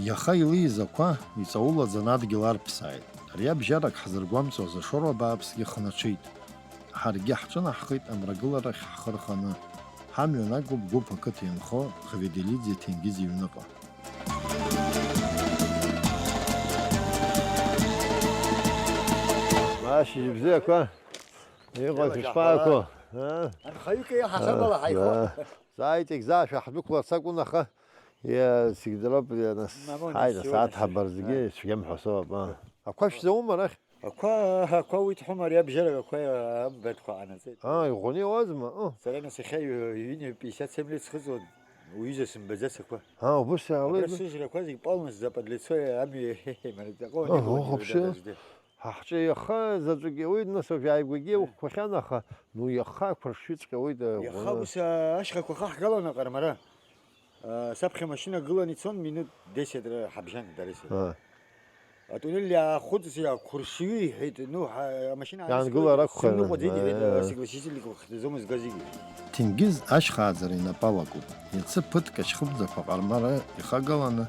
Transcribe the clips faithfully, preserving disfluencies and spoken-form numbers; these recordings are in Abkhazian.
Иаха илеиз ақәа иҵаулаӡан адгьыл арԥсааит. Ари абжьарак ҳзыргәамҵуаз ашоура бааԥсгьы хнаҽеит. Ҳаргьы ҳҿынаҳхеит амрагыларахь ҳхы рханы. Ҳамҩан акәуп Гәыԥ ақыҭа инхо Хведелиӡе Ҭенгиз иҩныҟа. Ашьыжь бзиақәа, иҟаз ишԥаақәо? Анхаҩык иаҳасабала ҳаихо. Зааит, егьзаашәа ҳдәықәларц акәын, аха иа-, зегь дроуп, иа-, нас, Мамони, ҳаи, нас, сиура, сааҭ ҳабар зегьы, ицәгьам ҳәа соуп, а. Ақәа шәзаума арахь? Ақәа, ақәа уи дҳәом, ари абжьарак ақәа, а, амбатәқәа ҟанаҵеит. Аа, иӷәӷәаны иауазма? Ы. Сара нас иахьа ҩ-, ҩынҩажәа пятьдесят семь лет схыҵуан, уҩыза сымбаӡац ақәа. Аа, убыс иаауеит? Абра сыжрақәа зегь полностью западлицо амҩа имараҵаҟоу. Ы, анигылоит, ухаԥшы. Ҩада дажде. Ҳахҿа иаха заҵәык иауеит, нас уажә ааигәагьы Ы. уқәхахьан, аха, ну, иаха ақәыршҩыҵәҟьа ауеит, ы, Иаха ӷәӷәаны. Ус, а, ашьхақәа хахгалон аҟармара. А, саԥхьа машьына гылан ицон, минуҭ десять ра-, ҳабжьан, дареи сареи. Аа. Атуннель иаахәыҵ, иаақәыршҩы, иҳәеит, ну, ҳа-, амашьына Иаангылар ааныскылеит, акәхарын. Сымныҟәаӡеит, иҳәеит, Аа. а, согласительный ҟаҳҵаӡомызт газигьы. Ҭенгиз ашьхааӡара инапы алакуп. Иацы ԥыҭк ашьхымзақәа ҟармара ихагаланы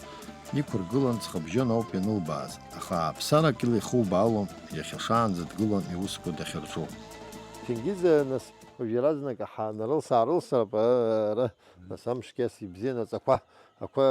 иқәыргылан ҵхыбжьон ауп ианылбааз, аха ааԥсарак ила ихубаалом, иахьа шаанӡа дгылан иусқәа дахьырҿу. Ҭенгиз, нас, уажә иаразнак ҳанарылс-аарылсрап, ара, нас амшгьы ас ибзиан аҵақәа, ақәа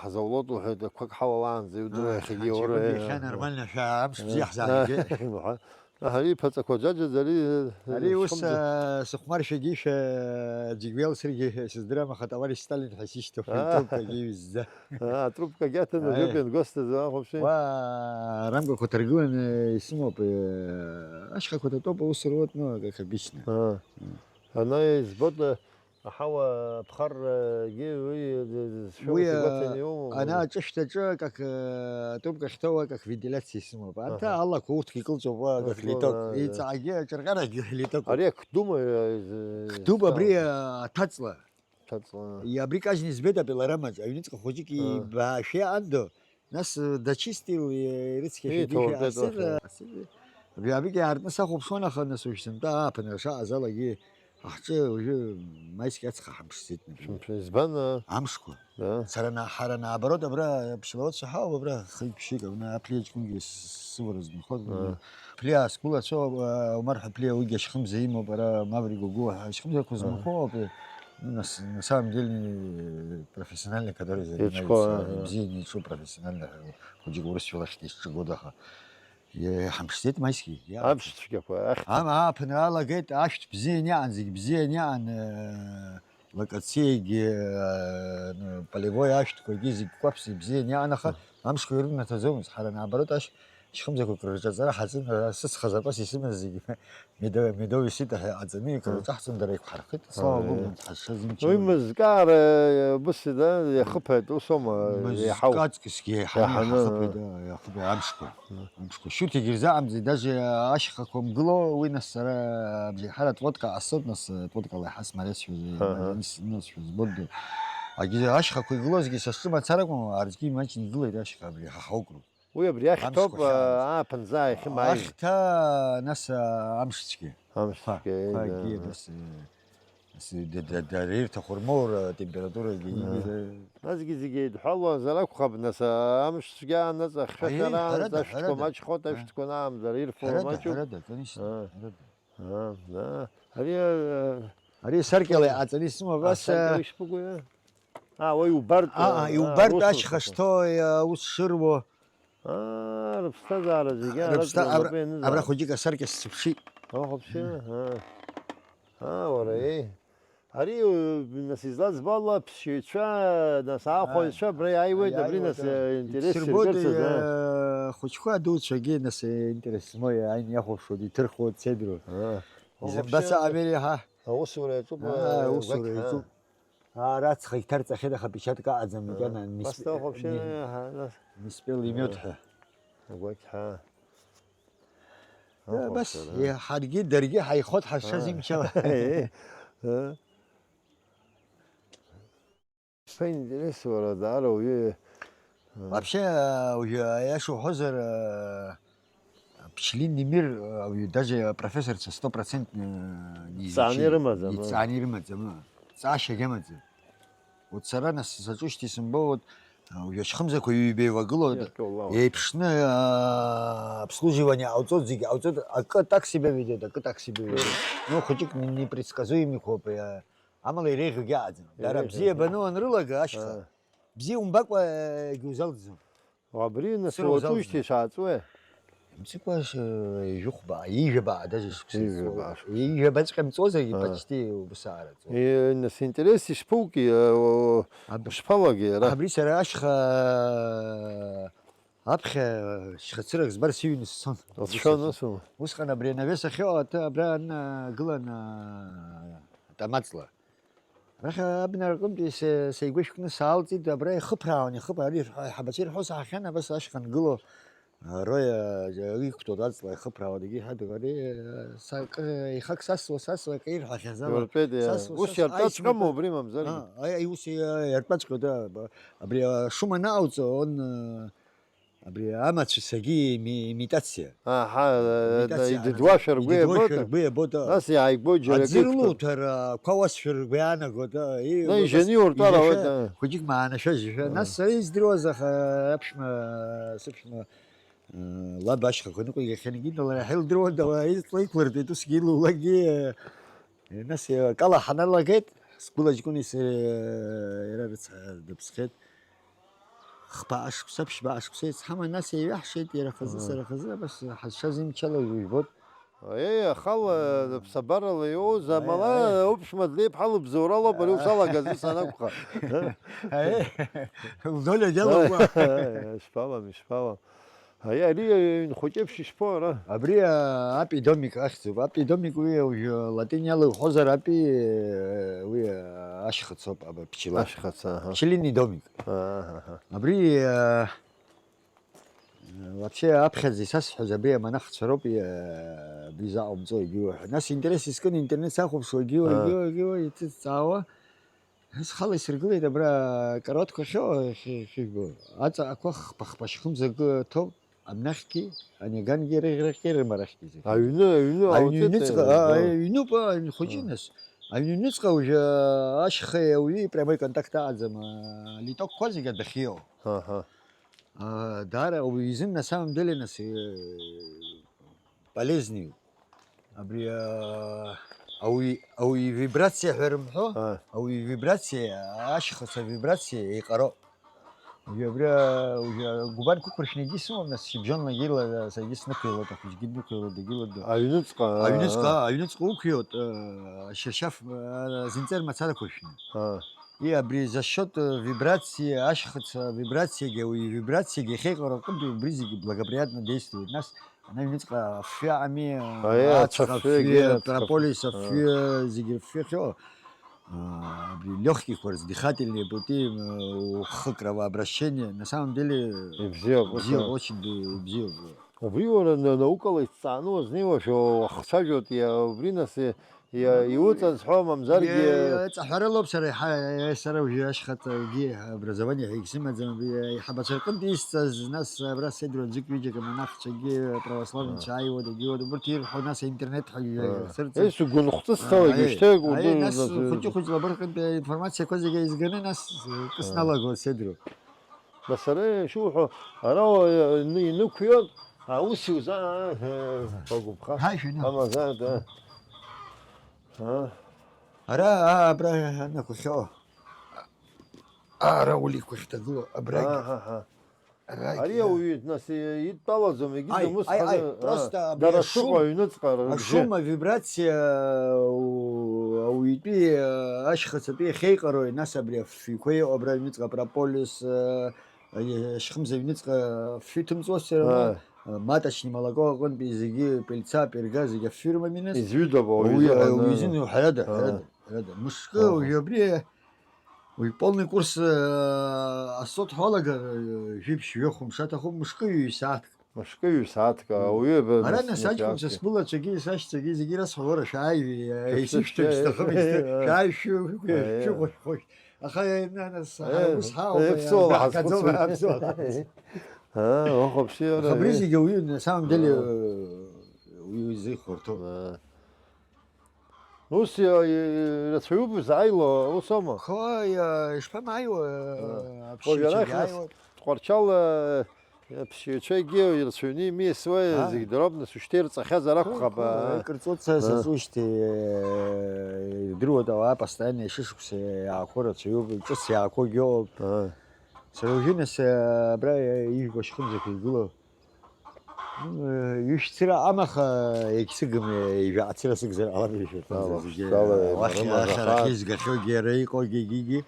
ҳзаулоит лҳәеит, ақәак ҳауалаанӡа, иудыруа А, иахьагьы ҳанцәа ура, гәырӷьахьан, э, нормально, шәа амш э, бзиа ҳзаҳгеит. э, Ари иԥаҵақәа џьаџьаӡа, ари, э, Ари ус, шьхымза. а, сыхәмаршьагьы шәа џьыгәҩалсыргьы сыздырам, аха товарищ Сталин ҳәа сишьҭоуп, А. Трубкагьы иҩызӡа. А, трубкагьы аҭаны, Аиеи. Жопин госты зыҟахәаԥши. Уа, рамкақәа ҭаргыланы исымоуп, э, ашьхақәа татоуп, аус руеит, ну, как обычно. А. М. Ана избоит, э, Аҳауа аԥхаррагьы уи, э, зшәоу Уи, сигәаҭаны а, иумоу? ана аҿышәҭаҿы, как, э, трубка ахьҭоу, как вентиляциа исымоуп. Анҭ Аҳа. алақәа урҭгьы икылҵәоуп, уа, как Икылҵәоуп, литок. да, да. Иҵаагьы аҿырҟьарагьы литок. Ари ак дума, э, з-, Кдуба абри, сауа. э, аҭаҵла. Аҭаҵла. И абри кажьны избеит апилорамаҿ, аҩныҵҟа хәыҷык Аа. ибаашәа андо, Нас, э, дачистил, э, ирыцқьашәа Ииҭо дишәа уртәеит асыр, уахь. асыр. Абри, абригьы аартны сахәаԥшуан, аха нас уажә сынтәа ааԥынра шаҟаз алагьы ҳаҳҿы уажәы маиск ацха ҳамԥшӡеит, например. Шәымԥшын, избан, а? Амшқәа. Да. Сара на-, ҳара наоборот, абра ԥшьба уацәа ҳауп, абра хҩык-ԥшьҩык, абна аԥлиаҷкәынгьы с-, сывара знхоз, Аа. Ԥлиа сгәылацәоуп, а, Омар ҳәа Ԥлиа уигьы ашьхымза имоуп, ара Маври Гогәуа ҳәа ашьхымзақәа Аа. змахоу ауп, ну, на с-, на самом деле, э, профессиональный, который занимается, Иаҿқәа, аа. ибзианы иҿу профессиональный, э, хәыҷык урысшәала ахьҭа исҿагода, аха, э, ҳамԥшӡеит маисгьы, иа- Амш цәгьақәа, ахьҭа. Ам-, ааԥынра алагеит, ашәҭ бзианы иаан, зегь бзианы иаан, э, лакациагьы, э, ну, полевой ашәҭқәагьы зегь кәаԥс ибзианы иаан, аха Мм. амшқәа ирымнаҭаӡомызт. Ҳара, наоборот, ашь-, шьхымзақәак рырҿаҵара ҳаҿын, ара сыцха запас исымаз зегьы медо-, медовый сита ҳәа иҟаҵаны, икрырҿаҳҵон, дара иқәҳархеит, слава Ааи. Богу, ҳазшаз имчи. Уи мызкы аара, э, быси, да, иахыԥеит, ус аума, Мызкы еиҳау? аҵкысгьы еиҳаны Иаҳаны. иаҳахыԥеит, да, иахыԥеит амшқәа. Мм. Амшқәа. Шьуҭагьы ирзаҟамҵеит, даже ашьхақәа мгыло, уи нас сара абжеиҳарак Тлотка ҟасҵоит, нас, э, Тлоткала иаҳа смариазшәа, Аҳа. исымазшәа збоит. Агьы ашьхақәа игылозгьы са сҿы мацара акәым, арӡгьы имаҷны игылеит ашьха абри ҳа ҳаук ры. Уи абри ахьҭоуп, Амшқәа хьаанӡа. ааԥынӡа иахьымааиз. Ахьҭа, нас, а, амшцәгьа. Амшцәгьа, Қәа-, да. қәагьы, нас, э, нас, д-, д-, дара ирҭаху рмоур, атемпературагьы Мм. имазар. Насгьы зегьы еидҳәалоуазар акәхап, нас, а, амшцәгьа анаҵ, ахьшәашәара Аиеи, анаҵ, ҳәарада, ашәҭқәа ҳәарада. маҷхоит, Ҳәа. ашәҭқәа анаамзар ирфо Ҳәарада, маҷуп. ҳәарада, конечно, Аа. ҳәарада. Аа, да. Ари, а, Ари асаркьала иҟаҵаны исымоуп, абас, асаркьала а, ишԥыкәу, а? А, уи иубартә, Аа, а, иубартә аус ашьха уҭаху. шҭоу, а, аус шыруа. Аа, рыԥсҭазаара зегьы арак Рыԥсҭа-, абра, лнапы ианызаап. абра хәыҷык асаркьа сцыԥшит. Ахәаԥшьы, аа. Аа, уара, еи. Ари, нас, излаӡбо ала, аԥсшьаҩцәа, нас, аахәаҩцәа Ааи. абра иааиуеит, абри, Иааиуеит, нас, аа. э, интерес Исырбоит, иргырцаз, э, аа. хәыҷқәа, адуцәагьы, нас, э, интерес змоу, иааины иахәаԥшуа, иҭырхуа, цедру. Аа. Изымбац Ахәаԥшьы, абери, ҳа. аусура иаҿуп, Аа, э, аусура гәакьҳа. иаҿуп. Ара ацха иҭарҵахьеит, аха печатка аҟаӡам, макьана Ага. мис-, Басҭа уахәаԥшьы, ми-, аҳа, нас. миспел имиот Ага. ҳәа. Агәақь ҳәа. Э, Ахәаԥшьа, бас, ара. Е, ҳаргьы даргьы ҳаихот ҳазшаз Аа. имчала. Э, э. Ԥа интерес, уара, даара уаҩы, э. Вообще, э, уажәы, аиаша уҳәозар, э, Пчелиный мир, э, даже профессорцәа сто процентны, э, не Ҵааны изучили, ирымаӡам, не а? ҵааны ирымаӡам, а. Ҵаашьагь амаӡам. Вот сара нас саҿушьҭ исымбо, вот, Уажәы ашьхымзақәа ҩба еивагылоуп, еиԥшны, аа, обслуживание ҟауҵоит, зегьы ҟауҵоит, акы так себя ведет, акы так себя ведет. Ну, хәыҷык не-, непредсказуемый қәоуп, иа-, амала иреиӷьугьы аӡам. Дара бзиа бану анрылага ашьха, бзиа умбакәа, егьузалҵӡом. Абри нас уаҵәыжьҭеи шааҵуеи? Мцыкәа, ижәыхәба, ижәаба даже шықәса. Ижәаба. Ижәабаҵәҟьа мҵуазаргьы, почти убыс аараӡоуп. Нас интерес ишԥоуки, ушԥалагеи ара? Абри сара ашьха аԥхьа шьхацырак збар сыҩны сцон. Уцәшәон ус ума? Усҟан абри анавес ахьыҟоу аҭы абра аннагылан, атамаҵла. Арахь абна рҟынтәи се-, сеигәышәкны саалҵит, абра ихыԥраауан, ихыԥ-, ари аиҳабацәа ирҳәо саҳахьан, абас ашьха ангыло, а, роя, а, иқәтәоу аҵла ихыԥраауан, егьи иҳәатәуп, ари, а, са-, кы-, ихак сасуа, сасуа, акы ирҳәахьаз ала. Иуртәеит, иа. Сасуа, ус сасуа, иартәаҵәҟьама аиԥшьмаҭәа. Убри, мамзаргьы? А, аи, аи, ус иа-, иартәаҵәҟьоит, а, ба-, абри ашума анаҟауҵо, он, а, Абри амацәысагьы ими-, имитациа. Аҳа, имитациа идыдуашәа ргәы иабоит. Идыдуашәа ргәы иабоит, а. Нас иааигәоит џьара акы. Аӡы рылуҭар, ақәа уасшәа ргәы иаанагоит, а, и-, нас ижьаны иуртәар ауеит, а. Хәыҷык маанашәа жьышәа. А. Нас сара издыруаз, аха аԥшәма, сыԥшәма, э, лаб ашьхақәа ныҟәигахьан, егьи лара иаҳа илдыруан, дала изҵла иқәлыртәеит, усгьы илулакгьы, э, нас, э, акала ҳаналагеит, сгәыла ҷкәыни сареи, э, иара рыцҳа дыԥсхеит. Хԥа ашықәса, ԥшьба ашықәса еицҳаман, нас еиҩаҳшеит, иара хазы, сара хазы, абас ҳазшаз имчала ижәбоит. Еи, ахала, ԥсабарала иоуз, амала, аи, уԥшәма длеиԥҳа лыбзоуралоуп, ари усалагазы санакәха. Аи, лдоля дело. Ишԥалам, ишԥалам. Аи, ари аҩн хәыҷеиԥш ишԥоу ара? Абри, а, апи домик ахьӡуп. Апи домик уи уажәы латин иалоуҳәозар апи, э, уи, а, ашьхыцоуп, аба, пчела. Ашьхыц, аҳа. Пчелиный домик. Аҳа. Абри, э, вообще аԥхьаӡа исасҳәаз абри амонахцәа роуп, э, абри заҟамҵо егьиуҳәа. Нас интерес искын, интернет сахәаԥшуа егьиуа, егьиуа, егьиуа, иҭыҵ ҵаауа. Схала исыргылеит абра акаруаҭқәа ахьыҟоу, ахьы-, ахьыжәбо. Аҵаҟақәа хԥа-хԥа шьхымза акы ҭоуп, абнахьгьы, ани агангьы рыӷь-, рыӷьгьы рымарахьгьы зегьы. Аҩны, аҩны, аҩны ауҵеит, аҩныҵҟа, а, а, аҩ-, аҩнуп, а, аҩн хәыҷы, а, нас. Аҩны аҩныҵҟа уажәы ашьхеи ауаҩи прямой контакт аҟаӡам, а, литокқәа зегьы адәахьы иоуп. Аҳа. А, даара уаҩы изын, на самом деле, нас, э, полезный. Абри, а, ауаҩ-, ауаҩы ивибрациа ҳәа рымҳәо, а, ауаҩы ивибрациа, ашьхыц авибрациа еиҟароуп. Уажәы абри, а, уажәы агәыбан қәықәыршәны егьи сымам, нас шьыбжьонлагьы ила-, саргьы снықәиалоит, ахәыҷгьы днықәиалоит, дагьыла-, аҩныҵҟа, аҩныҵҟа, а, аҩныҵҟа уқәиоит, а, ашьыршьаф, а, зынҵа рмацара қәыршәны. А. И абри за счёт, э, вибрациа, ашьхыц авибрациагьы, ауаҩы ивибрациагьы иахьеиҟароу аҟынтәи убри зегьы благоприятно действует. Нас ана аҩныҵҟа афҩы аҟами, аиеи, ацәа ацәа афҩы, афҩы, ацәа прополис афҩы. Афҩы, зегьы рфҩы ахьыҟоу. А, абри лёгких рзы, дыхательные пути, м, ухы кровообращение, на самом деле, ибзиоуп, бзиоуп, ус, очень б-, бзиоуп. Убри уара на-, наукала иҭҵааны уазнеиуашәа уахцәажәоит, иа-, убри нас, иа-, иуҵазҳәо, мамзаргьы. Иа-, ҵаҳәаралоуп сара иҳа-, сара уажәы ашьхаҵагьы образование ҳәа егьсымаӡам, иа-, иҳабацәа рҟынтә исҵаз, нас абра седруа ӡәык ҩыџьак амонахцәагьы, православнцәа, аа, ааиуа, дагьиуа, убырҭ ирҳәо, нас аинтернет ҳәа, аа, сырҵоит. Ес угәынхәҵысҭала, аа, ишьҭеи, аа, нас хәыҷы-хәыҷла абарҭ аҟынтә аинформациақәа зегьы еизганы, нас, кы, аа, сналагоит седруа. Нас ара ишуҳәо, ара уа ины-, инықәиоит, аус иузаа, ҳәа, ҳәа угәаԥха. Ҳаи, шәыны. Амазааит, а. А? Ара, а, абра анақәахьоу. Ара улиқәа ахьҭагылоу, абрагь. Аҳаҳа. Арагь, ари, а, ауаҩы, нас, и-, идтәалаӡом, егьи, ай, ай, ай, а, просто абри дара ашум, шыҟоу аҩныҵҟа рыбжьы. Ашум, авибрациа, у-, ауаҩытәи, а, ашьхыцатәи иахьеиҟарои, нас абри афҩқәа иҟоу абра аҩныҵҟа прополис, а, ашьхымза аҩныҵҟа афҩы ҭымҵуа, все равно, а, маточный молоко аҟынтәи зегьы, пыльца, пирга, зегьы афҩы рымами, нас. Изҩыдоуп, ауаҩы, ауаҩы изыҳәан, изын, ҳәарада, а, ҳәарада, ҳәарада. Мышкы, аха, уажәы абри, уи полный курс, э, астот ҳәа уалагар, э, жәиԥшь, ҩы-хәымш аҭахуп, мышкы, ҩ-сааҭк. Мышкы, ҩ-сааҭк, мм, ауаҩы б-, ара нас, нас аҷкәынцәа, иаҭ-, сбылацәагьы, сашьцәагьы зегьы расҳәо, уара шәааи, шәышәҭ, ишәышәҭ, шәышәҭахым, ишәҭ-, шәааи, шәы-, шәы-, шәыхәышәхәышә. Аха, э, на-, нас, э, ус ҳауп, э, ԥсуала ҳазхәыцуеит. Ҳаԥхьаӡома, ҳаԥсуала. Э, уахәаԥши, ара, аха абри, э, зегьы ауаҩы, на самом деле, э, уаҩы изы ихәарҭоуп. Э. Ус иа-, иа-, ирацәаҩуп изааило, ус аума? Хо, иа-, ишԥамааиуа, Уажә аԥсшьаҩцәагьы арахь нас ааиуа. Тҟәарчал, э, ԥсшьаҩцәагьы ирацәаҩны имеисуа, А? зегь дроуп, нас ушьҭа ирҵахьазар акәхап, Хо, а? икырҵоит са А. сызусҭеи, э, ирдыруеит ауаа постоянно ишышықәса иаақәо рацәаҩуп, ҿыц иаақәогьы ыҟоуп. А. Сара уажәы нас, э, абра, э, ижәбо шьхымзақәа игылоу. Ҩышәцыра амаха егьсыгым, ҩажәа ацыра сыгзар ҟалап ишәырҭынӡа Аллаху зегьы. Сала Уахь имарыма ахьарахь заҳаз. Изгахьоугьы, иара иҟоугьы егьигьы.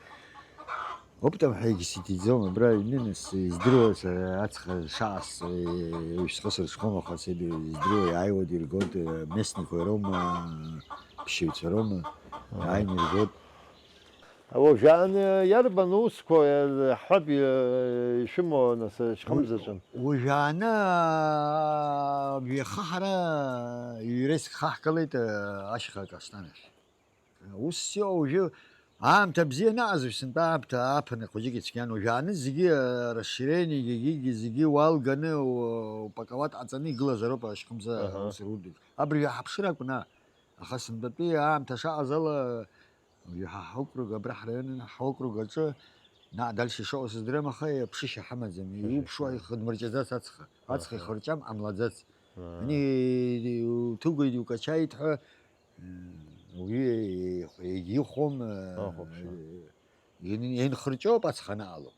Оптом ҳәа егьсыҭиӡом, абра аҩныны сыздыруаз, ацха шаасҵо, ҩышьҭхысыр схом, аха сеиду издыруа, иааиуа диргоит, местныйқәа роума, ԥшьаҩцәа роума, Ага. иааины иргоит. Уажәааны иарбан усқәа ҳҳәап ишәымоу, нас, ашьхымзаҿы? Уажәааны, ҩаха ҳара ҩ-реск хаҳгалеит, ашьха Каштан ахь. Ус иоуа уажәы аамҭа бзиа анаҟаз, сынтәа аамҭа ааԥын хәыҷык ицәгьан. Уажәааны зегьы расширение, егьигьы зегьы уалганы, упаковать ҟаҵаны игылазароуп ашьхымза Аҳа. Аус рурҭеит. Абыржәы ҳаԥшыр акәын, аа. Аха сынтәатәи аамҭа шаҟаз ала, Уажәы ҳа ҳокруг, абра ҳраион ҳокруг аҿы, наҟ дальше ишыҟоу сыздырам, аха ԥшышьа ҳамаӡам. Ԥшышьа Иуԥшуа ҳамаӡам. Ихыдмырҷаӡац аҵх. Аҵх Аҳа. Ихырҷам, ҟамлаӡац. Аа. Ани иуҭугеит, иукачаит ҳәа, уаҩы егьихәом, Ахәаԥшра. ин-, инхырҷоуп аҵх анаҟало.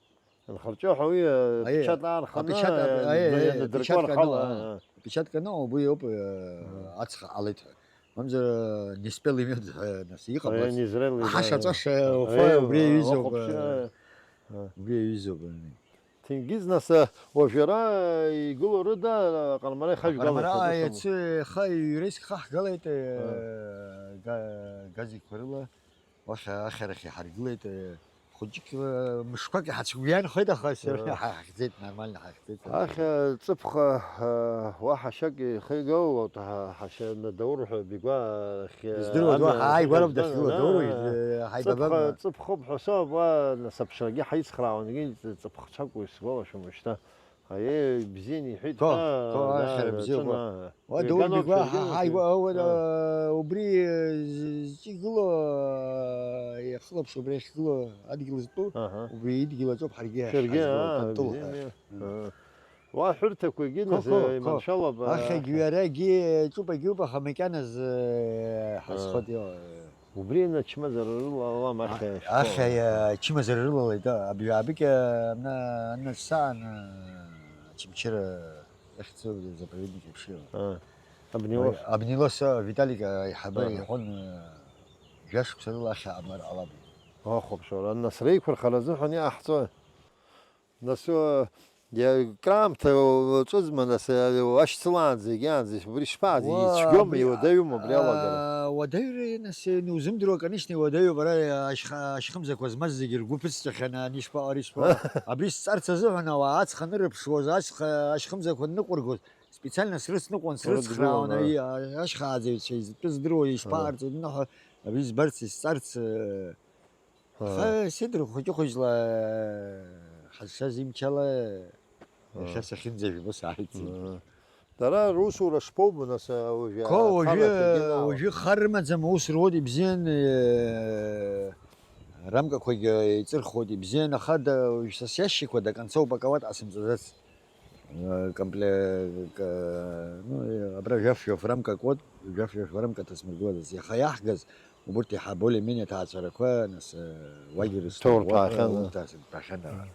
Инхырҷо ҳәа уи, Аиеи, печать аарханы, апечать, аиеи, аиеи, надыркуа печатька рхала, ану, аа. Печатька ану, убри иоуп, э, Мм. Ацха ҟалеит ҳәа. Мамзар, э, неспелый мед ҳәа, нас, иҟамлац. Аиеи, незрелый, Аҳаша да. Аҵәаша, Аиеи, уфа, убри аиеи, аҩызоуп, уахәаԥши, э, аиеи. Аиеи. Убри аҩызоуп, э. Ҭенгиз, нас, э, уажәы ара игылоу рыда, э, Ҟармара ихажәгалоит Ҟармара ҳәа дыҟам. Иацы ихы ҩ-реск хаҳгалеит, э, Аиеи. Га-, газикқәа рыла. Уахь ахьарахь иҳаргылеит, э, хәыҷык, э, мышқәак иҳацәгәианхеит, аха все равно Аа. Ҳа-, ҳахьӡеит, нормально ҳахьӡеит. Ахьа ҵыԥха, э, уаҳа шьак ихеигоу, урҭ ҳа-, ҳашьа Надаур ҳәа Бигәа ахь, Издыруа ду амҩа ҳааигәарам ахьыжәдон, дахьгылоу, аа, Даур, э, ҳаибабап. Ҵыԥха, ҵыԥхоуп ҳәа соуп, уа нас аԥшрагьы ҳаицхраауан, егьи ҵыԥхцәак уи сгәалашәом уажәшьҭа. Аиеи, бзианы иҳәеит Ҭо, ҳәа, ҭо, да, ахьара бзиоуп. Ҿына. Уа Еган Даур Бигәа, уаԥхьа ҳа-, егьи. Ҳаигәа, ауа, Аа. Убри, э, з-, зҿы игылоу, э, иахылаԥш убри ахьгылоу адгьыл зтәу, Аҳа. Убри идгьыл аҿоуп ҳаргьы Шәаргьы, ҳазгылоу, аа, Кантул ҳәа. Бзианы. Мм. Аа. Уа ҳәырҭақәагьы Қо, нас, қо, э, қо. Иманшәалоуп, аа. Ахьагьы иарагьы ҿуп, агьуп, аха макьаназ, э, Аа. Ҳазхоит, ио-, э. Убри ачмазара рылалам ахьа А-, школ. Ахьа, э, ачмазара рылалеит, а, абри абыкь, э, мна-, анна саан, э, Очамчыра Иахьцо заповедник еиԥш иҟан. Аа, Абнилос. Абнилос, а, Виталик, а, аиҳабы Аҳа. Иҳәон, а, жәашықәса рыла ахьаа мар ҟалап. Ахәаԥшуара, нас реиқәырхара азыҳәан иҟаҳҵои? Нас, а, иа-, краамҭа уаҵәызма, нас, а, уашьцылаанӡа, егьаанӡа, убри шԥаҟаӡ, Уа, ицәгьоума, абри, иуадаҩума убри алагара? А, уадаҩра, нас, иузымдыруа, конечно, иуадаҩуп, ара ашьха-, ашьхымзақәа змаз зегьы ргәы ԥысҵәахьан, ани ишԥаҟари, ишԥаҟари. Абри сҵарц азыҳәан ауаа аҵх анырыԥшуаз, ашьха-, ашьхымзақәа ныҟәыргоз, Специально срыцныҟәон, срыцхраауан, Урыдгылон, ари, а, ашьхааӡаҩцәа изтәы здыруа ишԥаарҵои, ҳәа, абри збарц, исҵарц, э, Ага. Аха сидыр хәыҷы-хәыҷла, э, ҳазшаз имчала, Ага. Иахьа сахьынӡажәбо сааит. Ага. Дара русура шԥоубо, нас, а, уажәы Қо, уажәы, ахалаҭагьы наауа? Уажәы хар рымаӡам, аус руеит ибзиан, э, рамкақәагьы еиҵырхуеит ибзиан, аха да-, уажә са сиашьцәақәа до конца упаковать ҟасымҵаӡац. Э, компле-, к-, ну, э, абра жәаф-жәаф рамкак уоуп, жәаф-жәаф рамкаҭа смыргылаӡац. Иаха иаҳгаз, убырҭ иаҳа более-менее ҭаацәарақәа, нас, э, уагьы рысҭахуа, Ҭоурҭәаахьан, урҭ аасын-, ҭәаахьан, ара.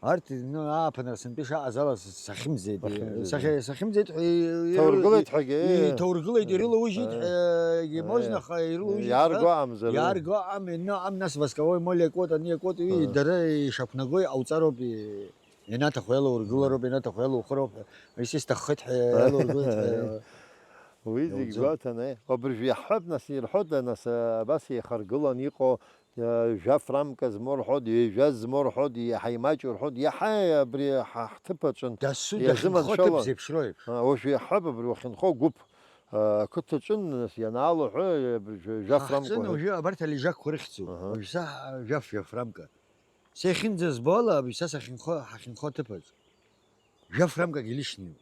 Арҭ, ну, ааԥынра сынтәа ишаҟаз ала с-, сахьымӡеит. Сахьымӡеит. Сахьа-, сахьымӡеит ҳәа и-, и-, Ҭаургылеит ҳәагьы, и-, иҭаургылеит, Э. ирылаужьит, Э. Э, егьи можно, Э. Аха ирылужьит. Иаарго ҳәа. Аҟамзар. Иаарго аҟам, ианнеи аҟам, нас восковой моли акуеит, ани акуеит, уи Э. дара ишақәнагои ауҵароуп, и-, Ианаҭаху иалаургылароуп, ианаҭаху иалаухыроуп ҳәа, исҭаххеит ҳәа иалаургылеит ҳәа. Уи зегь иауӡом. Гәаҭаны, абыржә иаҳҳәап, нас, ирҳәода, нас, абас еихаргылан иҟоу, жәаф рамка змоу рҳәода, ҩажәа змоу рҳәода, иаҳа имаҷу рҳәода, иаҳа абри ҳа ҳҭыԥ аҿын Дасу дахьынхо иазыманшәало. Ҭыԥ зеиԥшроуп. А, уажә иаҳҳәап, абри уахьынхо гәыԥ, а, ақыҭаҿын, нас, ианаалоҳәо, абри жәа-, жәаф Ҳахьӡын рамкақәа. Уажәы абарҭ алежакқәа рыхьӡуп. Аҳа. Уажә са ҳа-, жәаф, жәаф рамка. Са иахьынӡазбо ала, абри са сахьынхо, ҳахьынхо аҭыԥаҿ, жәаф рамкак илишьни.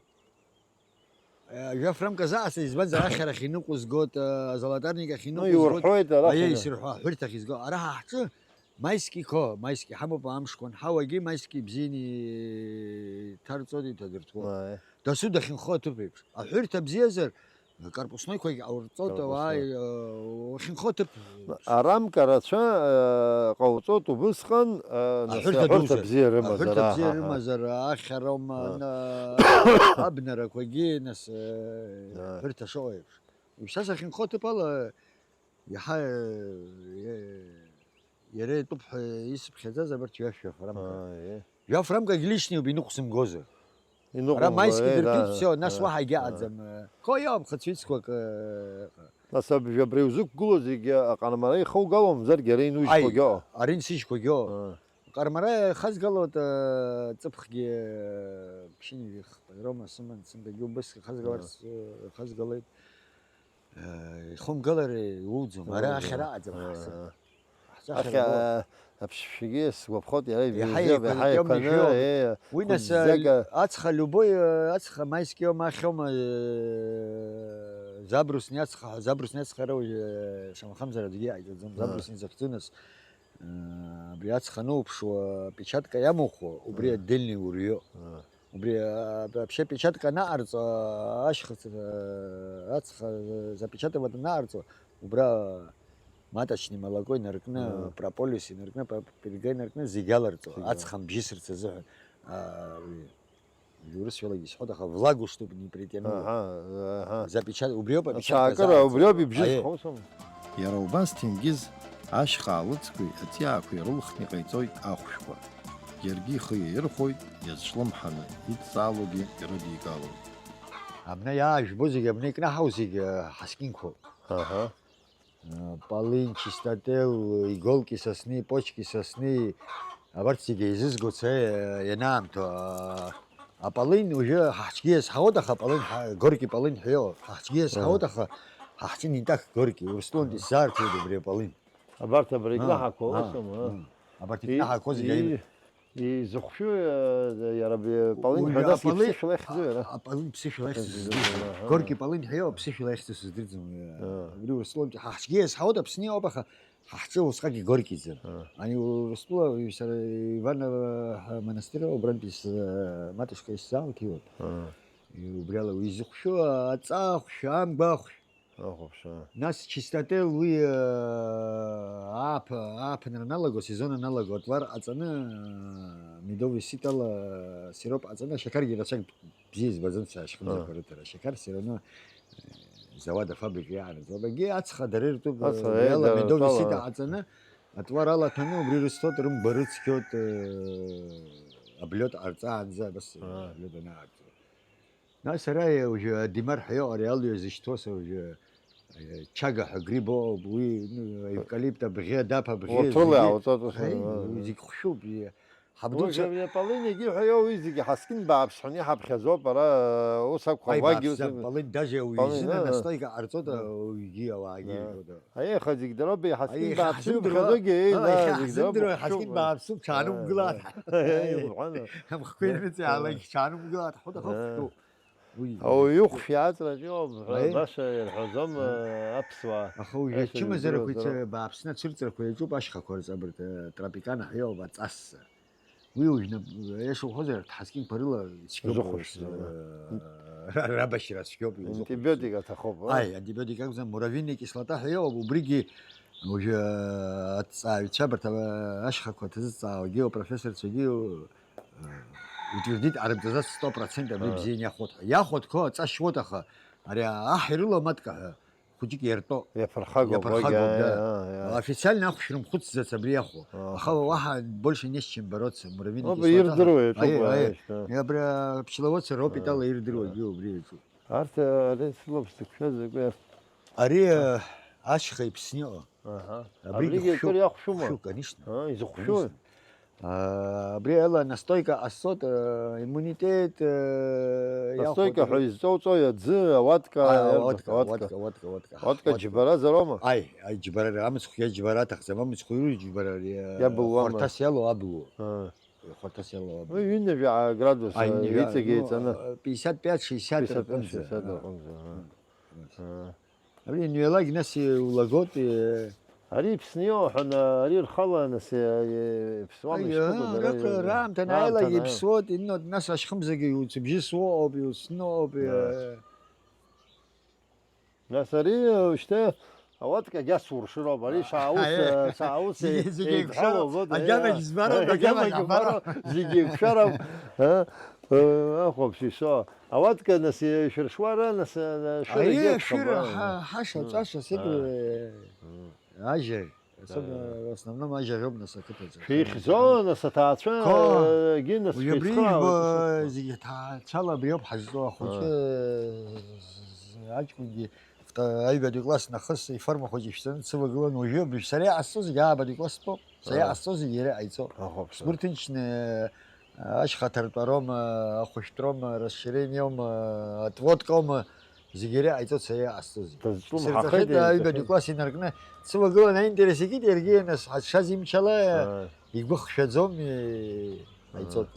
Жәаф рамкаӡа аса, избанзар, ахьарахь иныҟәызгоит, азолотарник ахь Ну, иныҟәызгоит. Иурҳәоит, арахь Аиеи, ины- сырҳәа, аҳәырҭахь изго. Ара ҳаҳҿы маиск иқо, маиск иҳамоуп амшқәа, ҳауагьы маиск ибзианы иҭарҵоит, иҭадырҭәуа. Аиеи. Дасу дахьынхо аҭыԥ еиԥш. Аҳәырҭа бзиазар, корпусноиқәагь аурҵоит, Корпусной. Уааи, уахьынхо аҭыԥ. Арамка рацәа, э, ҟауҵоит убысҟан, э, нас Аҳәырҭа аҳәырҭа дуӡӡа. Бзиа рымазар, Аҳәырҭа бзиа аҳа, аҳа. Рымазар, ахьароума, А. на-, абнарақәагьы, нас, э, А. Аҳәырҭа шыҟоу еиԥш. Уажәшьҭа сахьынхо аҭыԥ ала, иаҳа, э, иара итәуп ҳәа исыԥхьаӡаз абарҭ жәаф-жәаф рамка. А, е. Жәаф рамкагь лишниуп, иныҟәсымгозар. Иныҟәымго, Ара маиск е, идыркит, да, всё, нас да, уаҳа егьаҟаӡам. Да. Ко иоуп, хыцәицқәак, э, Нас аб-, абри узықәгылоу зегьы аҟармара ихоугалом, мзаргьы ара инужьқәагьы Аи, ыҟоуп. Ара инсыжьқәагьы ыҟоуп. А. Ҟармара ихазгалоит, э, ҵыԥхгьы, э, ԥшьынҩажәи хԥаҩ роума сыман, сынтәагьы убыс ихазгаларц, А. э, ихазгалеит. Э, ихымгалар иуӡом, ара Иуӡом. Ахьара аӡам А. Ҳаҳза. Ҳаҳза Ахьа, ахьара а, аԥшшәгьы сгәаԥхоит, иара Иаҳа ибзиоуп, еиқәа-, иаҳа иаҳа еиқәаны, еиқәаны, е, уи нас, а, хәымӡака. Ацха любой, а, ацха маиск иоума, ахьоума, э, забрусни ацха, забрусни ацха ара уажә, э, шамахамзар аӡәгьы иааигаӡом, А. Забрусни захьӡу нас, э, абри ацха ануԥшуа, печатка иамухуа, убри А. Отдельный урҩо. А. Убри, а, вообще печатка анаҟарҵо, а, ашьхыц, а, ацха, а, запечатывать анаҟарҵо, убра маточный молоко инаркны, А. Прополис инаркны, папирга инаркны, зегь аларҵо, Зегь ацха мбжьысырц азыҳәан. А, уи, урысшәалагьы исҳәоит, аха влагу чтоб не притянуло. Аҳа, аҳа. Запечат-, убриоуп апечатка Ацәаакыра, заҟарҵо. Убриоуп ибжьысхуа, Аиеи. Ус аума? Иара убас Ҭенгиз ашьха аалыҵқәеи аҵиаақәеи рылхны иҟаиҵоит ахәшәқәа. Иаргьы ихы иаирхәоит, иазҿлымҳаны идҵаалогьы ирыдигалоит. Абна иаажәбо зегь, абна икнаҳау зегь, э, ҳаскинқәоуп. Аҳа. Э, полынь, чистотел, иголки сосны, почки сосны, абарҭ зегь еизызго цеи, э, ианаамҭоу, а, аполынь уажәы ҳа ҳҿгьы иазҳауеит, аха аполынь ҳа-, горки полынь ҳәа иҟоуп. Ҳа ҳҿгьы иазҳауеит, Аҳа. Аха ҳа ҳҿы не так горки. Урыстәылантәи Аҳа. Сзаарҭоит убри аполынь. Абарҭ абри А, икнаҳақәа а, усым, а? А. Абарҭ И-, икнаҳақәо зегь и-, аҩ- изыхәшәу, э, иара абри аполын Уи ҳәа нас аполын, иԥсышәала ихьӡу иара? Аполын ԥсышәала ихьӡу сыздырӡом. Аҳа. Горки полын ҳәа иоуп, ԥсышәала ихьӡу сыздырӡом. А. Абри Урыстәылантәи ҳа ҳҿгьы иазҳауеит, Аԥсны иоуп, аха ҳа ҳҿы усҟак игорки ӡам. А. Ани Урыстәыла, сара Иванова ҳа монастырь, убрантәи с-, матушка исзаалҭиуан. А. И убри ала уи изыхәшәу аҵаа ахәшә, амгәа ахәшә. Ахәаԥшра. Нас чистотел уи, э, ааԥ-, ааԥынра аналаго, асезон аналаго, атлар ҟаҵаны, э, медовый ситала, э, сироп ҟаҵаны, ашьақаргьы рацәак бзиа избаӡом сара ашьхымзақәа А. Рыҭара. Ашьақар все равно, э, зауад, афабрика иаанаӡом. Абагьы ацха дара иртәуп, Ацха, э, э, иала дара медовый ртәала. Сита ҟаҵаны, атлар алаҭәаны, убри рысҭоит, рымгәа рыцқьоит, э, облет ҟарҵаанӡа, абас, э, А. Облет анааҟарҵо. Нас ара уажәы адимар ҳәа иҟоу ари алҩа зышьҭоу са уажәы, э, чага ҳәа гриб ыҟоуп, уи, ну, евкалипт абӷьы, адап абӷьы, Урҭ рыла зегьы, иаауҵоит, ус, аи, а, уи зегь хәшәуп, и-, ҳабдуцәа Уажәы ари аполын егьи ҳәа иоуа уи зегьы ҳаскьын бааԥс ҳәа иаҳаԥхьаӡоуп, ара, ус акәхап, Аи, уагьы бааԥс, ус аполын даже уи Аполын, изына а, а. Настойка ҟарҵоит, Да. Уигьы ауаагьы Да. ирҳәоит. Аиеи, аха зегь дароуп, иҳаскьын Аиеи, бааԥс иаҳзымдыруа, иуԥхьаӡогьы, еи, а, да, иахьа зегь дароуп, ҳаҳзымдыруа, ҳаскьын хәшәуп. Бааԥсуп, ҽаанумкылааит. Аиеи, мҟәана. Амхқәа ирыҵаалак, ҽаанумкылааит, ҳәа дахәаԥшуп. Уи. Ауаҩы ихәшә иааҵраҿиоуп ҳәа Аиеи. Баша ирҳәаӡом, Аиеи. Аԥсуаа. Аха уажәы Баша ачымазарақәа ирдыруазароуп. Бааԥсны ацәырҵрақәа иаҿуп ашьхақәа рҿы, абарҭ, э, Тропикана ҳәа иоуп, аҵас. Уи уажәы нап-, иашоу уҳәозар, ҳаскьынқәа рыла цәгьоуп, Зыхәаԥшӡа, э, ра-, рабашьра цәгьоуп, изыхәаԥшӡа. Антибиотик аҭахуп, а? Аи, антибиотик акәӡам, муравейная кислота ҳәа иоуп, убригьы уажәы, э, аҭҵааҩцәа, абарҭ, а, ашьхақәа аҭзыҵаауагьы, апрофессорцәагьы, э, утвердит ҟарымҵаӡац сто процент абри А. Бзианы иахәот ҳәа. Иахәот қәа аҵа шьуот, аха ари аҳ ирыла матка ҳәа. Хәыҷык иартәо. Иаԥырхагоуп, Иаԥырхагоуп, уигьы, да. Аиа, аиа. Официально ахәшә рымхәыцӡац абри иахәо. Аха. Аха уаҳа больше не с чем бороться, муравьиный Ну, кислота. Ирдыруа иаҿуп, Аиеи, уаҳа аиеи. Ишьҭа. Абри аԥшьлауаца роуп Аиа. Итала ирдыруагьы убри иаҿуп. Арҭ, ари сылаԥш зықәшәаз закәи? Ари, а, ашьха иԥсны иҟоу. Аҳа. Абригьы Абригьы хәшәуп. Акыр иахәшәума? Хәшәуп, конечно. А, изыхәшәу? Конечно. А, абри ала настойка ҟасҵоит, э, иммунитет, э, Настойка иахәоит. Ҳәа изҵоуҵои аӡы, ауатка, А, иарбан? Ауатка, Ауатка. Ауатка, ауатка, ауатка. Ауатка Ауатка. Џьбаразароума? Аи, аи, џьбарара, амыцхә иаџьбара аҭахӡам, амыцхә ируит џьбара, ари, э, Иабылуама? Хәарҭас иалоу абылуа. А. Хәарҭас иалоу абри. Уи ҩынҩажәа градус, а, ҩынҩажәа, иҵегь ну, еиҵаны. Пятьдесят пять шестьдесят рҟынӡа. Пятьдесят пять шестьдесят рҟынӡа, а. Абри ианҩалак, нас иулагоит, э. Ари иԥсны иоуҳәан, ари рхала, нас, э, э, иԥсуама, ишԥыкәу, дара, раамҭа анааилак иԥсуоит, иннот, нас ашьхымзагьы иуцәыбжьысуа ыҟоуп, иуцны ыҟоуп, э. Нас ари, э, шьҭа ауаткагьы асуршыроуп, ари шааус, э, шааус, зегьы, э, зегьы еидҳәалоу еиқәшароуп, вот, э, агьамагь збароуп, агьамагь абароуп, зегьы еиқәшароуп, э, э, ахәаԥш ишо. Ауатка, нас, э, шәыршуара, нас, э, шәырагьы аиеи, акәхап, ашәыра, а. Ҳа-, ҳаша, ҵәаша, сеидру, а, э, ажьа, особенно, а, в основном ажьа роуп, нас, ақыҭаҿы. Шәеихьӡо, нас, аҭаацәа, ко-, э, гьы, нас, уи абри шәеицхыраауеит, ижәбо, нас, зегьы ҭаацәала абри ауп ҳазҿу, ахәыҷы, а, з-, з-, аҷкәынгьы, фта-, аҩбатәи класс нахыс иформа хәыҷы ишәҵаны дсывагылан, уажәы абри сара иҟасҵо зегьы аабатәи класс стәоуп. Сара, а, иҟасҵо зегьы иара иҟаиҵо. Ахәаԥшра. Сгәы рҭынчны, ашьха ҭартәароума, ахәышәтәроума, расширениоума, отводкоума, зегьы иара иҟаиҵоит сара иҟасҵо зегьы. Дазҿлымҳахеит, сырҵахьеит, еиҵахьеит. Аҩбатәи класс инаркны, дсывагылан аинтерес икит, иаргьы нас ҳазшаз имчала, а, игәы хшәаӡом, и-, а, иҟаиҵоит.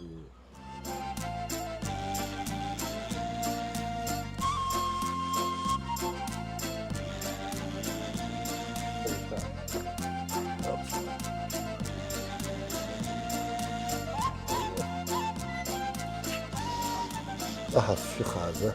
Аҳа, шәыхааза.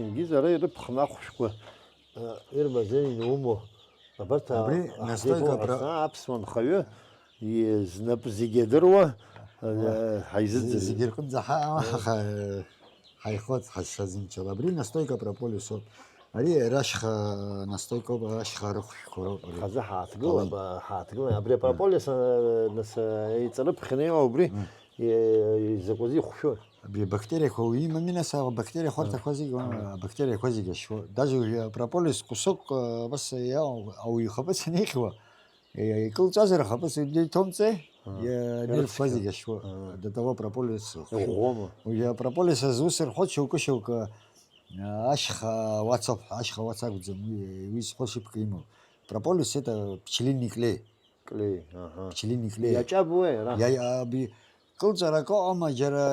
Ҭенгиз ара ирыԥхын ахәшәқәа, э, ирбазеи иумоу? Абарҭ, а, абри ҳахьӡеит настойка уҳәа, про- а, аԥсуа нхаҩы, и-, знапы зегьы адыруа, э, ҳаизыӡырҩуеит. Зегьы рҟынӡа ҳа-, ҳа-, ҳаихоит ҳазшаз имчала. Абри настойка прополис ауп. Ари рашьха настойка ауп, рашьха рыхәшәқәа роуп ари. Хазы ҳааҭгылап, ҳааҭгылап. Абри апрополис, а, нас, а, еиҵарыԥхьаны иҟоу убри, и-, изакәазы ихәшәу? Абри абактериақәа уаҩы имами, нас, абактериа хәарҭақәа зегьы, а, абактериақәа зегьы ашьуа. Даже уи апрополис кусок, а, абас иа-, ауаҩы ихаԥыц анихьуа, и-, икылҵәазар ахаԥыц уи иҭомҵеи, а, иа-, нервқәа зегьы ашьуа. А. До того прополис хәшәуп. Иӷәӷәоума? Уи апрополис азы ус рҳәоит шьоукы-шьоукы, а, ашьха уац ауп, ашьха уац акәӡам, уи, уи зхәы шыԥха имоу. Прополис это пчелиный клей. Клей, аҳа. Пчелиный клей. Иаҷабуеи ара? Иа-, иа-, аби-, кылҵәарак ыҟоума, џьара,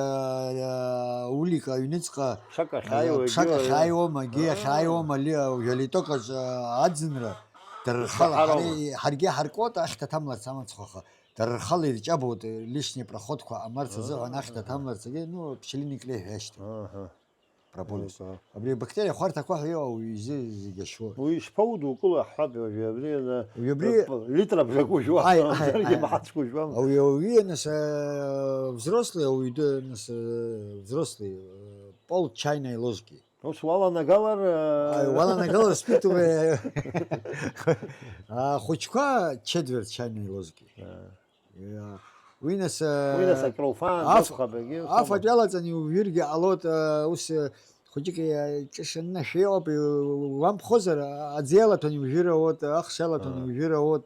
а, улика аҩныҵҟа, ԥшак ахьааиуа, а, ԥшак ахьааиуама, егьи ахьааиуама, ли-, а, уажәы алиток аҿы, а, аӡынра, дара рхала, ҳари-, ҳаргьы ҳаркуеит, ахьҭа ҭамларц амыцхәаха. Дара рхала ирҷабуеит, лишний проходқәа ҟамларц азыҳәан, ахьҭа ҭамларц азы, ну, пчелиный клей ҳәа иашьҭоу. Аҳа. Прополис. Аҳа. Абри абактериа хәарҭақәа ҳәа иҟоу уи изы зегь ашьуа. Уи ишԥаудукыло ҳҳәап, уажәы абри ана, уи абри, э, литра бжак ужуа, аи, аи, даргьы аи, аи. Мҳаҵәк ужуам. Уи, уи, нас, э, взрослый, уи ды-, нас, э, взрослый, э, пол чайной ложки. Ус уаланагалар, э, аи, уаланагалар спиртовый, э, ахәыҷқәа четверть чайной ложки. Э. Иа, уи нас, уи нас, э, акрылфаанӡа аф-, акәхап, егьи афатә иалаҵаны иужәыргьы ҟалоит, э, ус, э, хәыҷык, э, ҿышаннашәа иҟоуп, э, уамԥхозар, аӡы иалаҭәаны иужәыр ауеит, ахш иалаҭәаны, аа, иужәыр ауеит,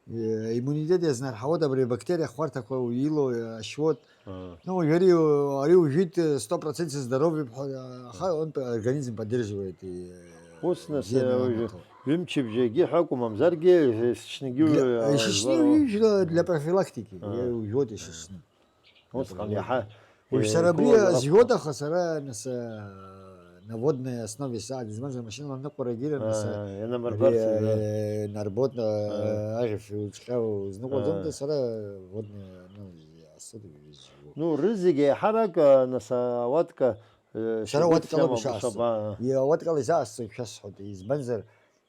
э, иммунитет иазнарҳауеит, абри абактериа хәарҭақәа уилоу, э, ашьуеит. Аа. Ну, уажәы ари, ари ужәит, э, сто процентов здоровье, аха, он, э, организм поддерживает, и, э, ус нас, э, уажәы. Ҩымчыбжьагьы ҳәа акәым, мамзаргьы ишьшьныгьы, для, э, ишьшьны ижәла для профилактики, а, ижәуеит ишьшьны. Усҟан иаҳа, уажә, э, сара абри, э, зиода, аха сара, нас, э, на водной основе саат, измазар машинала ныҟәарагьы, нас, а, ианамырбарц, ари, э, нарбот, э, а, аӷьыф уҿҟьа узныҟәаӡом, а, да, сара водная, ну, асода изиуа. Ну, рызегь еиҳарак, э, нас, ауатка, э, сара шьапы уаткала иԥсам, бшаасҵо. Бшаба. Иа, уаткала изаасҵоит шәасҳәоит, избанзар,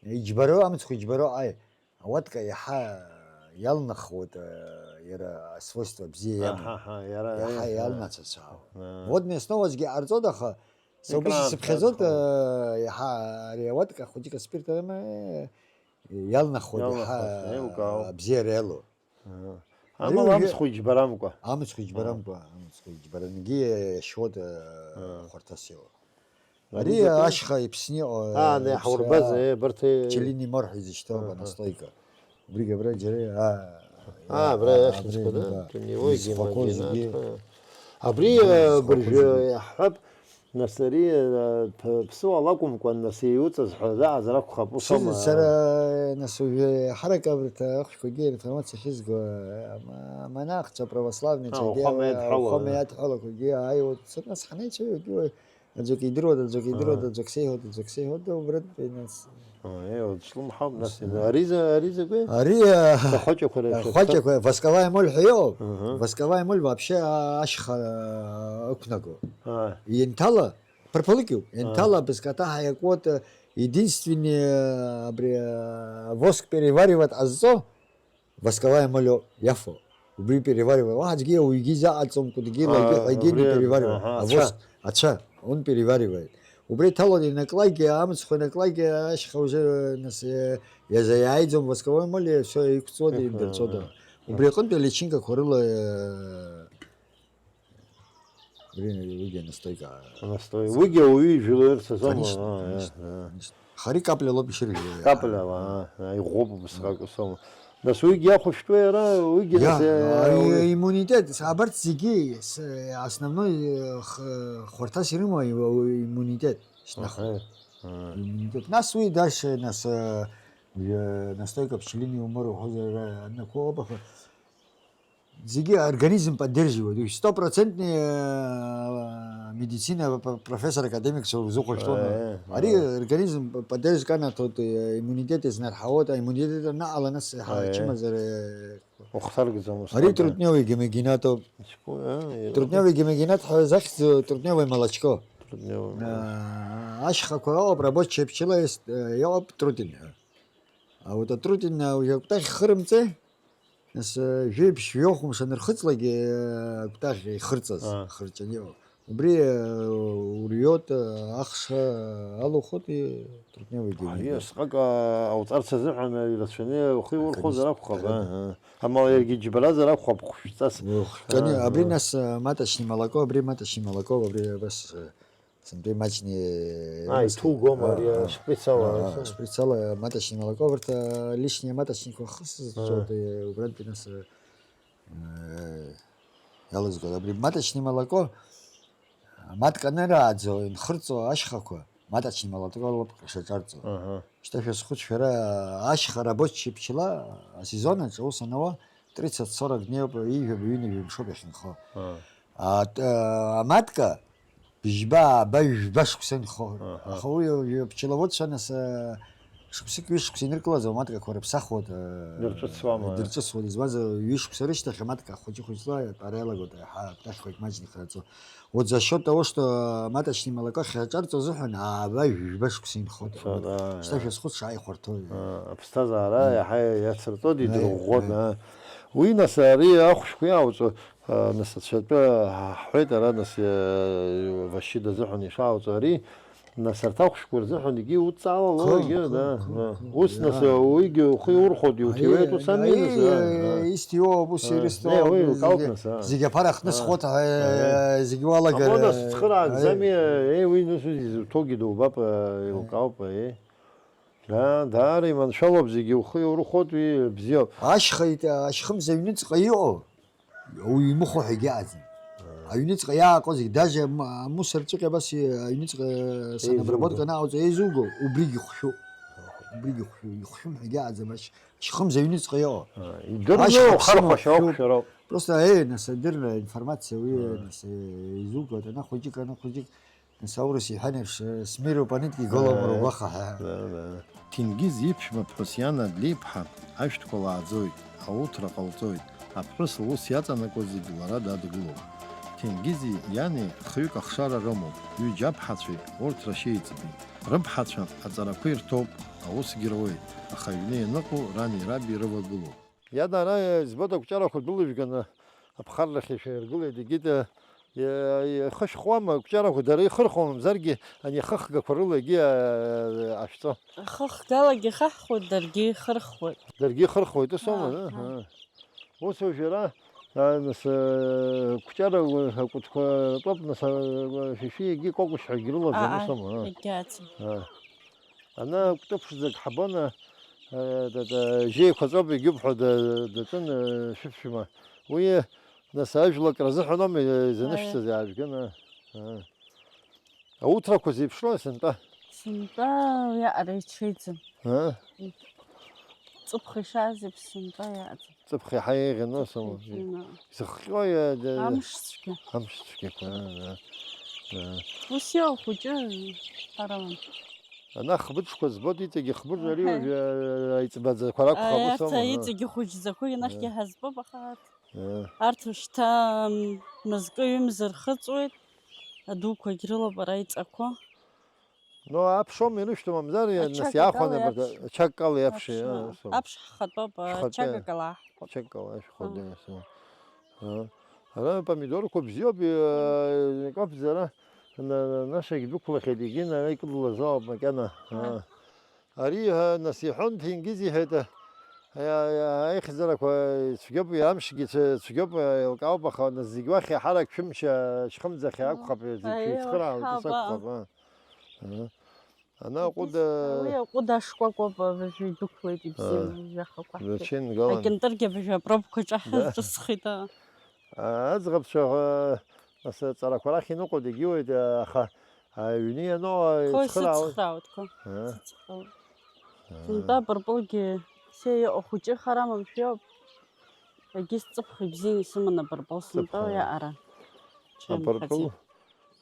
Иџьбароу, амцхә иџьбароу, аи, ауатка иаҳа иалнахуеит, э, иара асвойство бзиа иамоу. Аҳа, аҳа, иара, иаҳа, э, иалнацәацәаауеит. Э. Водные основазгьы ҟарҵоит, аха Са убас исыԥхьаӡоит, еиҳа ари ауатка хәыҷык аспирт ама, иалнахуеит, иалнахуеит, еиҳа еилкаау. Абзиара иалоу. Ари амала уажәы амцхә иџьбарамкәа. Амцхә иџьбарамкәа, амцхә иџьбарангьы иашьуеит, хәарҭас иоуа. Ари ашьха иԥсны иҟоу, аа, не, ҳаурбаз, аа, абарҭ, э, Пчелиный морь ҳәа изышьҭоу, аа, анастойка. Убригьы абра џьара, аа, аа, абра иахьӡқәа, абра, да? Тунеуаҩгьы, изхәақәоу зегьы. Абри, изхәақәоу, э, быржәы зегьы. Иаҳҳәап, нас ари, э, ԥ-, ԥсыуала акәымкәан, нас иуҵаз ҳәа заҟазар акәхап, ус аума? Сара, нас, уажәы ҳарак абарҭ ахәшәқәагьы аинформациа ахьызго, ама-, амонахцәа православныцәагьы, ауахәама иадҳәалақәагьы ааиуеит, нас ҳанеицәажәогьы уаҩ Аӡәк идыруада, аӡәк идыруада, аӡәк сеиҳәода, аӡәк сеиҳәода, убратәи нас. Аиеи, уцәлымҳауп, нас, ари за-, ари закәи? Ари, а, ахәаҷақәа реиԥш, ахәаҷақәа, восковая моль ҳәа иҟоуп. Аҳа. Восковая моль вообще ашьха, а, ықәнаго. Аа. Ианҭала, ԥырԥылыкьуп, ианҭала, аа, бызкаҭа ҳаиакуоуп, единственный, а, абри, а, воск переваривать ҟазҵо, Восковая моль иафо. Убри переваривает. Уаҳа аӡәгьы ауаҩгьы изаҟаҵом, кәыдгьы, а, лаҩгьы, ҳәагьы убри, не переваривает. Аҳа, авос, ацәа. Ацәа, он переваривает. Убри иҭалоит, инаклакгьы, амцхә инаклакгьы, ашьха уже, нас, э, иазаиааиӡом, восковой моль, всё, иқәҵуеит, аҳа, идырҵоит. Аҳа. Убри аҟынтәи аличинкақәа рыла, э, Убри, уигьы анастойка. Анастой. Уигьы ауаҩы ижәылоирц азоума? Конечно, аа, конечно, аа, конечно. Хари капля лоуп ишыржәуа. Капля, аа, аа, иӷәӷәоуп убысҟак, аа, усоума. Нас уигьы иахәышәтәуеи иара, уигьы, иа-, нас, аа, ауаҩы иммунитет, абарҭ зегьы, с-, основной, э, х-, хәарҭас ирымоу ауаҩы иммунитет шьҭнахуеит. Аҳа, аа. Иммунитет. Нас уи дальше, нас, э, э, настойка пчелиный умор уҳәозар, э, аннакәоуп, аха Зегьы организм поддерживает. Уи стопроцентный, э, медицина п-, профессор академик узыхәашьҭоума? Э, ари, э, организм п-, поддерживает, канаҭоит, э, иммунитет изнарҳауеит, аиммунитет анаҟала нас, э, ҳа-, э, ачымазара, э, ухҭаркӡом усҟан, ари, да, трутневый гемогенатоуп. Ачку, э, э, трутневый гемогенат ҳәа захьӡу трутневое молочко. Трутневое молочко. Э, ашьхақәа ыҟоуп, рабочая пчела есть, э, иҟоуп трутень ҳәа. А вот атрутень, а, уажәы акәтаӷь хырымҵәеи, нас, э, жәеиԥшь, жәохә мшы анырхыҵлакгьы, э, акәтаӷь ихырҵаз, аа, хырҵәаны иҟоу. Убри, э, уриот, э, ахша алухот, и трутневый гемогенат. Ари, асҟак, а, ауҵарц азыҳәан, а, ирацәаны ухы иурхозар акәхап, академик, аа, аа. Амала иаргьы џьбаразар акәхап, хәшәҵас. Ух, кани-, аа, абри, аа, нас, э, маточный молоко, абри маточный молоко, абри абас, э, Сынтәа имаҷны, а, имыст-, иҭугома ари, а, ашприц ала, а, а, ашприц ала маточный молоко, убарҭ, а, лишние маточникқәа хысызҵоит, а, убрантәи нас, а, э, иалызгоит. Абри маточный молоко, а, матка анырааӡо, инхырҵо ашьхақәа, маточный молоко лоуп ишаҿарҵо. Аҳа. Шьҭа шәазхәыц шәара, ашьха рабочий пчела асезон аҿы ус анауа, тридцать сорок днеиуп, ҩажәа, ҩынҩажәа мшоуп иахьынхо. Аа. А, т-, а, аматка, быжьба, ааба, ҩажәа шықәса инхо. Аҳа. Аха уи, уи пчеловодцәа нас, а, шықәсык, ҩышықәса иныркылаӡом, аматкақәа рыԥсахуеит, а, дырҿыцуама? Дырҿыцуеит, избанзар, ҩышықәса рышьҭахь аматка хәыҷы-хәыҷла иатәара иалагоит, аиҳа, аԥҭахьқәа маҷны ихраҵо. Вот за счёт того, что маточный молоко ахьаҿарҵо азыҳәан, ааба, ҩажәа шықәса инхоит. Ацәа, да, шьҭа, да, шәазхәыц, шаҟа ихәарҭоу. А, аԥсҭазаара, аиа, иаҳа иацырҵоит, аиа, идырӷәӷәоит, аиа, а. Уи нас ари ахәшәқәа иаауҵо, а, нас ацәатәы ҳҳәеит, ара нас, а, Вашида азыҳәан ишаауҵо ари, нас арҭ ахәшәқәа рзыҳәан егьи удҵаалало, кы, егьи, кы, да, кы, да, кы, ус нас, иа, уигьы ухы иурхәоит, иуҭиуеит, аиа, ус ами, аиа, нас, а, а. Истиоуп, ус, а, ирыстәуп, не, уи лкаауп, зегьы, нас, а, зегьы аԥара хтны, а, схоит, а, а, зегьы уалагар, амода, а, сцхыраагӡами, а, еи, уи нас изуҭогьы дубап, а, а, илкаауп, а, еи. Да, даара иманшәалоуп, зегьы ухы иурхәоит, уи бзиоуп. Ашьха ит-, ашьхымза аҩныҵҟа иҟоу, уаҩ имыхәо ҳәа егьаҟаӡам. Аа. Аҩныҵҟа иааҟоу зегь, даже ам-, амусор ҵәҟьа абас и-, аҩныҵҟа санобработка анаҟауҵо еизуго, убригь ихәшәуп. Убригь ихәшәу-, ихәшәым ҳәа егьаҟаӡам, ашь-, ашьхымза аҩныҵҟа иҟоу. Аа, идырны ашьха ԥсыма ухархәашьа хәшәуп. Уақәшәароуп. Просто, еи, нас, адырра, информациа уи, аа, нас, еизуго, ана хәыҷык, ана хәыҷык. Нас аурыс иҳәан еиԥш, смиру по нитке, голому рубаха ҳәа. Да, да. Ҭенгиз иԥшәма ԥҳәыс Иана Адлеиԥҳа ашәҭқәа лааӡоит, ауҭра ҟалҵоит, аԥҳәыс лус иаҵанакуа зегь лара дадгылоуп. Ҭенгизи Иани хҩык ахшара рымоуп, ҩыџьа аԥҳацәеи урҭ рашьеиҵби. Рыԥҳацәа аҵарақәа ирҭоуп, аусгьы руеит, аха аҩны ианыҟоу рани раби рывагылоуп. Иада ара избоит, акәҷарақәа дәылыжәганы аԥхаррахь ишәаиргылеит, егьит, Ихышәхуама, акәҷарақәа дара ихырхуа, мамзаргьы ани ахыхгақәа рылагьы, аа, ашәҵо? Ахыхгалагьы ихаҳхуеит, даргьы ихырхуеит. Даргьы ихырхуеит, ус аума, Аа, аа. Ус уажәы ара, аа, нас, аа, кәҷара акәытқәа ртәоуп, нас, аа, шәишәи егьи кәакәышь ҳәагьы рылаӡам, Ааи, ус аума, аа. Егьаӡам. Аа. Ана кәтыԥшӡак ҳабон, аа, да, да, жьеиқәаҵәоуп, егьуп ҳәа да-, даҿын, аа, шәыԥшәма. Уи, нас, ажәлак рзыҳәан аума изанышьҭыз, Ааи. Иаажәган, аа. Ауҭрақәа зеиԥшроу сынтәа? Сынтәа уи аҟара иҽеиӡам. Аа? Ҵыԥх ишааз еиԥш сынтәа иаҟаӡам. Ҵыԥх иаҳа еиӷьын, ус аума? Ҵыԥх еиӷьын, аа. Изыхҟьо иа-, да-, Амш цәгьа. Амш цәгьақәа, аа, аа, аа. Ус иоуп, хәыҷы ҳәарала. Ана хбыџқәа збоит, иҵегьы хбыџ ари Аҳа. Уажәы, аа, аиҵбаӡақәа ракәхап, Аиарҭа ус аума, аа? Иҵегьы хәыҷӡақәа, инахьгьы Аа. Ҳазбап, аха арҭ. Э. Арҭ ушьҭа, м, мызкы-ҩымз рхыҵуеит, адуқәагь рылоуп ара иҵақәо. Ну, аԥшома ирышәҭо, мамзар, нас Аҽакала иаахәаны абарҭ иаԥш-, аҽакала иаԥши, аԥш, а, а, усоума. Аԥш ҳхатәоуп, а, Ҳхатәы. Аҽакала аҳхәап. Аҽакала ашәхәа А. Ду, усоума. А. Ара помидорқәа бзиоуп, э, икаԥӡара, на-, на-, нашагь дәықәлахьеит, егьи нара икыдлазаауп макьана. А. А. Ари, ҳәа, нас иҳәон, Ҭенгиз иҳәеит, а, а, аихьӡарақәа цәгьоуп, амшгьы цә-, цәгьоуп, еилкаауп, аха нас зегь уахь иаҳарак шәымч, а, шьхымӡахьа акәхап, зегь Аиеи, шәеицхыраауеит, ус уахьаба. Акәхап, а. А. Ана Егьыс, аҟәыда уи аҟәыда ашкәакәа абыржәы идәықәлеит, ибзианы, А. Уажәы ахақәа Рацәа ингылан. Акьынтыргьы абыржәы апробқәа ҿаҳәа Да. Ҿысхит, а. А, аӡӷабцәа, а, нас аҵарақәа рахь иныҟәоит, егьиуеит, а, аха Аҩны ианоу Қәа ицхыраауеит. Исыцхраауеит, қәа. Аа. Исыцхраауеит. Аа. Сынтәа абырпылгьы, се иҟоу хәыҷы хара амамшәоуп. Егьыс ҵыԥх ибзианы исыман абырпыл сынтәа Ҵыԥх, уи аа. Аҟара. Абырпыл? Ҽеимхаӡеит.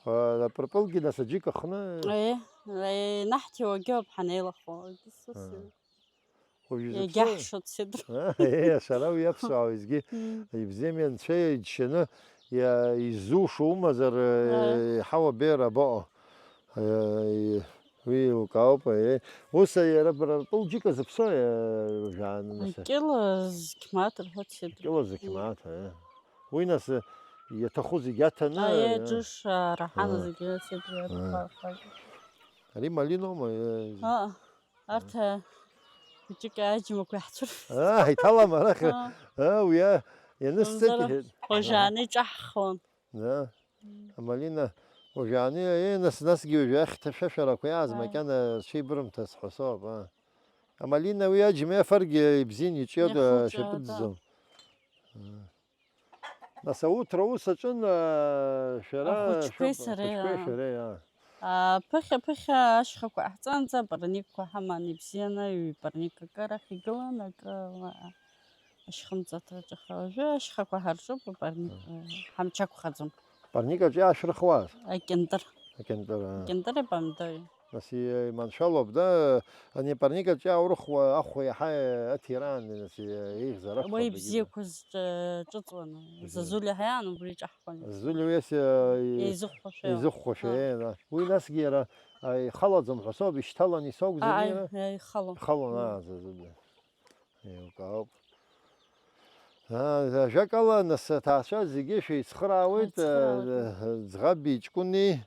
Аа, абырпылгьы нас аџьыка хны? Е, е, наҳҭиуагьы ауп ҳанеилахо. Егьыс ус Аа. Уажәы Иагьаҳшоит, зыԥсоу? Сидру. Аа, еи, ашара уи аԥсуаа уеизгьы Мм. Ибзиами, анцәа иџьшьаны иа-, иззушу умазар, Ааи. Еиҳау абеиара абаҟоу? Е, уи еилкаауп, еи. Ус, иара бара ртәы лџьыка зыԥсоу, е, уажәааны, нас, Кьыла зқьмаҭ рҳәоит, Сидру. Кьыла зықьмаҭ, е. Уи, нас, иаҭаху зегь аҭаны, Аиеи, е. Џыш, а, раҳан Аа. Зегьы, Сидру, Аа. Иаҭаху. Ари малиноума, е? Аа. Арҭ, а, хәыҷык аџьмақәа иаҳцәырфеит. Аа, иҭалам арахь. Аа. Аа, уи, а, ианысҵеит, Мамзар, иҳәеит. Уажәааны иҿаҳхуан. Да. Амалина, уажәааны, е, нас, насгьы уажәы ахьҭа шәашәарақәа иааз Аа. Макьана шеибырымҭаз ҳәа соуп, аа. Амалина уи аџьма иафаргьы ибзиан иҿиоит, Иахуҵәа, ашьапы да. Ӡӡом. Аа. Нас ауҭра ус аҿын, аа, шәара Ахәыҷқәеи шәоуп, сареи, ахәыҷқәеи аа. Шәареи, аа. Аа, ԥыхьа-ԥыхьа ашьхақәа ҟаҳҵанӡа апарникқәа ҳаман, ибзианы, ҩ-парник акы арахь игылан, акы ала ашьхымӡаҭраҿы, аха уажәы ашьхақәа ҳарҿуп, апарник, Аа. Ҳамч ақәхаӡом. Парник аҿы иаашәырхуаз? Акьынтыр. Акьынтыр, аа. Акьынтыри апомидори. Нас и-, иманшәалоуп, да, ани апарник аҿы иааурыхуа ахәа иаҳа аҭираан, нас и-, еиӷьзар акәхап, Уи егьи. Бзиақәа зҿ-, ҿыҵуан. Бзиа. Зазулиа ҳәа иаан, убри иҿаҳхуан. Зазулиа уи ес, и-, Еизыхәхәашәа. Еизыхәхәашәа, Аа. Е, на. Уи насгьы иара, а, ихалаӡом ҳәа соуп, ишьҭалан исоугӡами Аи, иара? Аи, ихалон. Ихалон, Мм. Аа, Зазулиа. Еилкаауп. Аа, ажәакала, нас аҭаацәа зегьы шәеицхыраауеит, Ҳаицхыраауеит. Ӡӷаби ҷкәыни.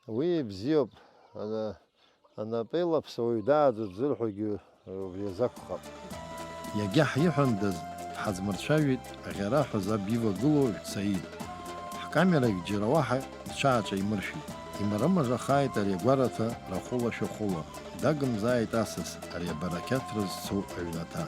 Уи бзиоуп, ана-, анапеилаԥса уаҩ дааӡоит зырҳәогьы убри азы акәхап. Иагьа ҳиҳәандаз, дҳазмырцәажәеит аӷьараҳәа заб ивагылоу Саид. Ҳкамерагь џьара уаҳа дҽааҿаимыршәит. Имарымажахааит ари агәараҭа рахәыла-шәахәыла. Дагымзааит асас ари абарақьаҭра зцу аҩнаҭа.